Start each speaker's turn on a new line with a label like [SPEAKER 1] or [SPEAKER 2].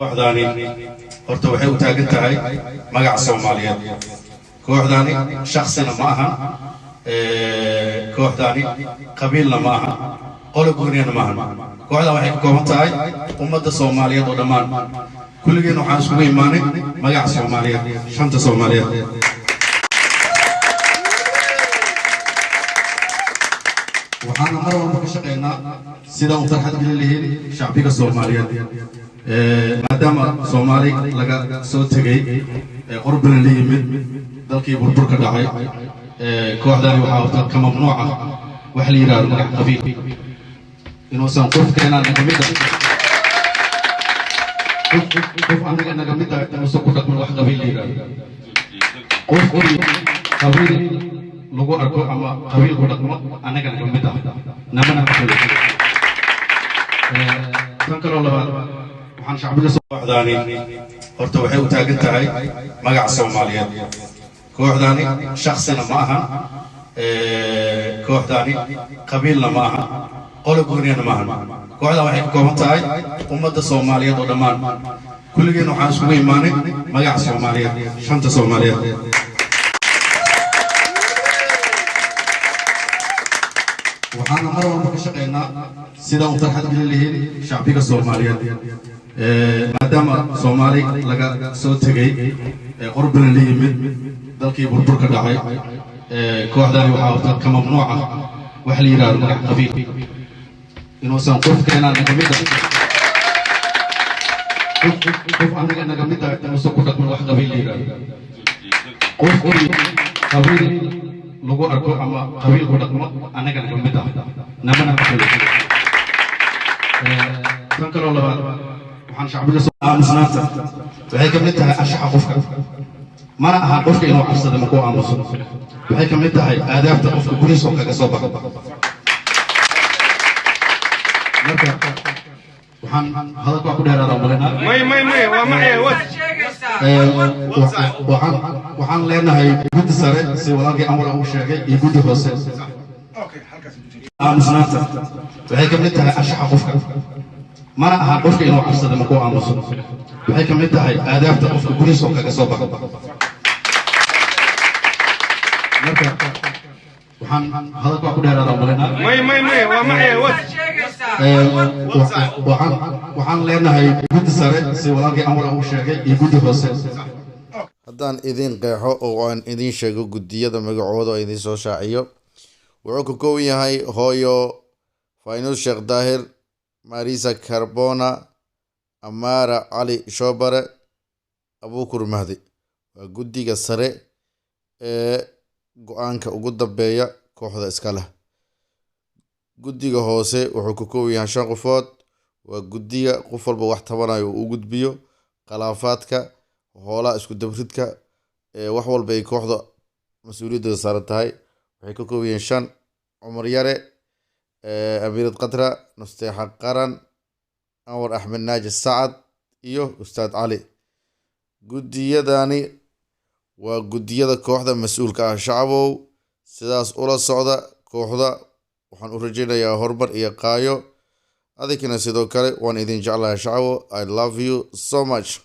[SPEAKER 1] Kooxdaani horta waxay u taagan tahay magaca Soomaaliyeed. Kooxdaani shaksina ma ahan, kooxdaani qabiilna ma ahan, qolo gooniyana ma ahan. Kooxdan waxay ka kooban tahay ummadda Soomaaliyeed oo dhammaan. Kulligeen waxaan iskugu imaanay magaca Soomaaliyeed, shanta Soomaaliyeed. Waxaana mar walba ka shaqaynaa sida u farxad gelin lahayn shacbiga Soomaaliyeed, maadaama Soomaali laga soo tegey, qurbina la yimid, dalkii burburka dhacay. Kooxdani waxaa horta ka mamnuuc ah wax la yidhaahdo magac qabiil, inuusan qofkeenaa naga mid ah, qof annaga naga mid ah inuusan ku dhaqmin wax qabiil la yidhaahdo. Qofkii qabiil lagu arko ama qabiil ku dhaqmo, annaga naga mid ah, namana matalo. Tan kaloo labaad, waxaan shacbiga, kooxdaani horta waxay u taagan tahay magaca Soomaaliyeed. Kooxdaani shaksina ma ahan, kooxdaani qabiilna ma ahan, qolo gooniyana ma ahan. Kooxdan waxay ka kooban tahay ummadda Soomaaliyeed oo dhammaan. Kulligeen waxaan iskugu imaanay magaca Soomaaliyeed, shanta Soomaaliyeed. Waxaana mar walba ka shaqaynaa sida u farxad gelin lahayn shacbiga Soomaaliyeed, maadaama Soomaali laga soo tegey, qurbina la yimid, dalkii burburka dhacay. Kooxdani waxaa horta ka mamnuuc ah wax la yidhaahdo magac qabiil, inuusan qofkeenaa naga mid ah, qof annaga naga mid ah inuusan ku dhaqmin wax qabiil la yidhaahdo. Qofkii qabiil lagu arko ama qabiil ku dhaqmo, annaga naga mid ah, namana matalo. Tan kaloo labaad, waxaan shacbiga, aamusnaanta waxay ka mid tahay anshaxa qofka. Mana aha qofka inuu cabsado markuu aamuso, waxay ka mid tahay aadaabta qofka gurihiisa kaga soo baxo. Marka waxaan hadalka waa ku dheeraada umalaynaa.
[SPEAKER 2] May, may, may, waa maxay wad?
[SPEAKER 1] Waxaan leenahay guddi sare, si walaalkii Anwar uu sheegay, iyo guddi hoose. Aamusnaanta waxay ka mid tahay anshaxa qofka. Mana aha qofka inuu cabsado markuu aamuso, waxay ka mid tahay aadaabta qofka gurihiisa kaga soo baxo. Marka waxaan hadalka waa ku dheeraada umalaynaa.
[SPEAKER 2] May, may, may, waa maxay wad?
[SPEAKER 1] Waxaan leenahay guddi sare, si walaalkii Anwar uu sheegay, iyo guddi hoose.
[SPEAKER 3] Haddaan idin qeexo oo aan idin sheego guddiyada magacooda oo idin soo shaaciyo, wuxuu ka kooban yahay hooyo Faynus Sheekh Daahir, Marisa Carbona, Amaara Cali Shoobare, Abukur Mahdi. Waa guddiga sare ee go-aanka ugu dambeeya kooxda iska leh. Guddiga hoose wuxuu ka kooban yahay shan qofood. Waa guddiga qof walba wax tabanayo uu u gudbiyo, khilaafaadka, hoolaha isku dabridka, ee wax walba ay kooxda mas-uuliyaddooda saaran tahay. Waxay ka kooban yihiin shan: Cumar Yare, Amiirad Qatra, Nusteexa Qaran, Anwar Axmed Naaji Sacad iyo Ustaad Cali. Guddiyadani waa guddiyada kooxda mas-uulka ah. Shacabow, sidaas ula socda kooxda. Waxaan u rajaynayaa horumar iyo qaayo. Adinkana sidoo kale waan idin jeclahay, shacabo. I love you so much.